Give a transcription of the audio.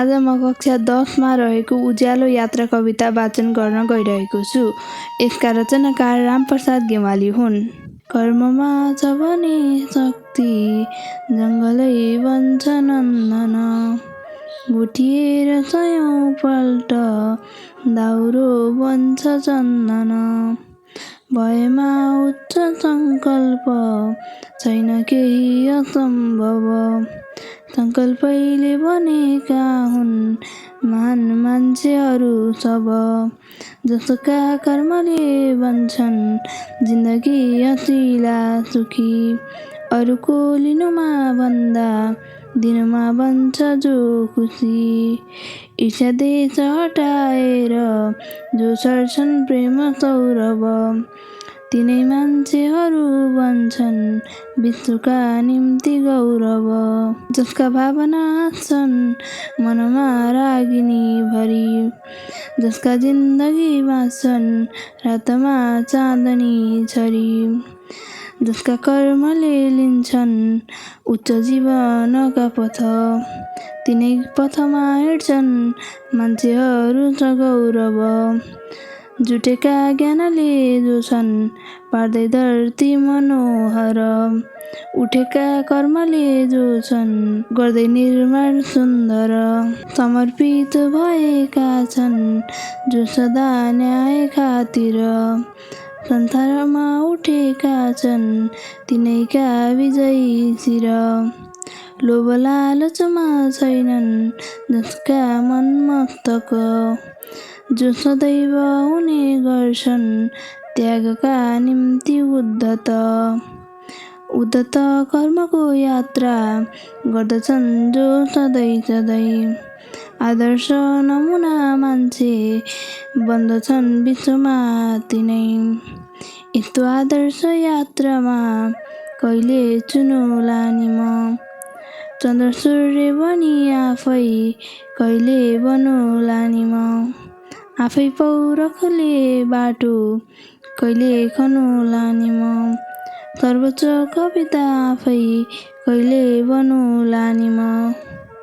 आज म कक्षा 10 मा रहेको उज्यालो यात्रा कविता वाचन गर्न गइरहेको छु। यसका रचनाकार रामप्रसाद गेवाली हुन्। कर्ममा छ भने शक्ति जङ्गलै बन्छ नन्दन, गुटिएर सयौं पल्ट दाउरो बन्छ चन्दन। भएमा उच्च सङ्कल्प छैन केही असम्भव, सङ्कल्पैले बनेका हुन् महान मान्छेहरू सब। जसका कर्मले बन्छन् जिन्दगी हँसिला सुखी, अरूको लिनुमा भन्दा दिनुमा बन्छ जो खुसी। ईर्ष्या देश हटाएर जो छर्छन् प्रेम सौरभ, तिनै मान्छेहरू बन्छन् विश्वका निम्ति गौरव। जसका भावना छन् मनमा रागिनी भरी, जसका जिन्दगी बाँच्छन् रातमा चाँदनी छरी, जसका कर्मले लिन्छन् उच्च जीवनका पथ, तिनै पथमा हिँड्छन् मान्छेहरू सगौरव। जुटेका ज्ञानले जो छन् पार्दै धरती मनोहर, उठेका कर्मले जो छन् गर्दै निर्माण सुन्दर। समर्पित भएका छन् जो सदा न्याय खातिर, संसारमा उठेका छन् तिनैका विजयी शिर। लोभ लालचमा छैनन् जसका मन मस्तक, जो सदैव हुने गर्छन् त्यागका निम्ति उद्धत। उद्धत कर्मको यात्रा गर्दछन् जो सधैँ, आदर्श नमुना मान्छे बन्दछन् विश्वमा तिनै। यस्तो आदर्श यात्रामा कहिले चुनुलानी म, चन्द्र सूर्य बनी आफै कहिले बनुलानी म। आफै पौरखले बाटो कहिले खनुलानी म, सर्वोच्च कविता आफै कहिले बनुलानी म।